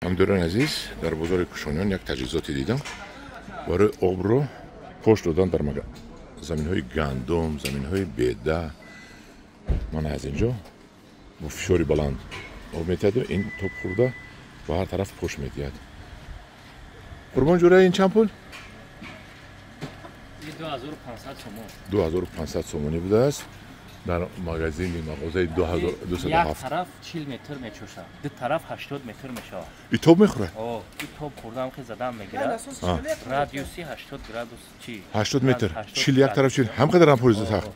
Ҳамдиёрони азиз, дар бозори Кушониён як таҷҳизоте дидам барои обро пош додан дар заминҳои гандум, заминҳои беда. Мана аз инҷо бо фишори баланд об метиҳаду ин тоб хӯрда ба ҳар тараф пош медиҳад. Қурбон ҷӯра, ин чанд пул? 2500 сомон. 2500 сомонӣ будааст дар магазини мағозаи 207. Як тараф 40 метр мечошад, ду тараф 80 метр мешавад. И тоб мехӯрад? И тоб хӯрдам ки задам мегирад. Радиуси 80 градус чи? 80 метр. 40 як тараф 40. Ҳам қадар напори сахт.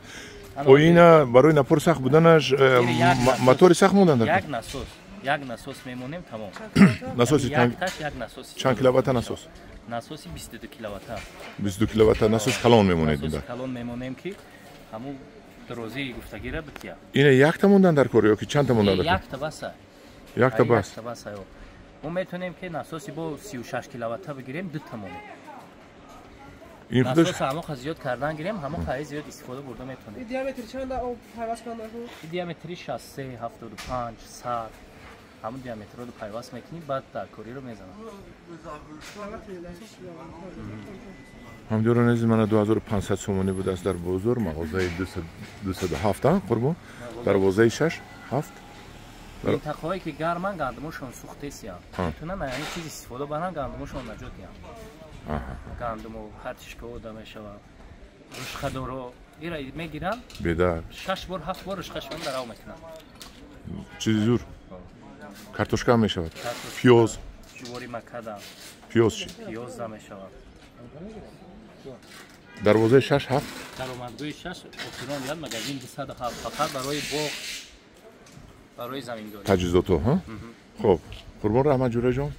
О, ина барои напори сахт буданаш мотори сахт мондан. Як насос, як насос мемонем, тамом. Насоси якташ як насос. Чанд киловатта насос? Насоси 22 киловатта. 22 киловатта насос калон мемонед. Насоси калон мемонем, ки ҳамун дарозии гуфтагира бития. Ина якта мондан дар кор ё ки чандта мондан дар кор? Якта баса. Якта бас. Якта баса. Мо метавонем, ки насоси бо 36 киловатта бигирем, дута монем. Ин худаш насос ҳамоқа зиёд кардан гирем, ҳамоқа зиёд истифода бурда метавонем. Диаметр чанда об пайваст кунанд? Диаметри 63, 75, 100, ҳамун диаметрро пайваст мекунӣ, баъд дар кориро мезанам. Ҳамдиёрони азиз, мана 2500 сомонӣ будааст дар бозор, мағозаи 207, қурбон, дарвозаи 6 7. Минтақаҳое ки гарман, гандумошон сӯхтесиянд, метавонанд ҳамин чиз истифода баранд, гандумошон наҷот диҳанд. Гандуму ҳар чиш ки ода мешавад, рушқадоро ира мегиранд. Бедар. Шаш бор, ҳафт бор рушқашон дарав мекунанд. Чизи зур. Картошка ҳам мешавад, пиёз. Ҷувори макада. Пиёз чи? Пиёз да мешавад. Дарвозаи 6 7. Даромадгоҳи 6, охирон яд магазин 207, фақат барои боғ, барои заминдорӣ. Таҷҳизото. Хоб, қурбон, раҳмат, ҷӯраҷон.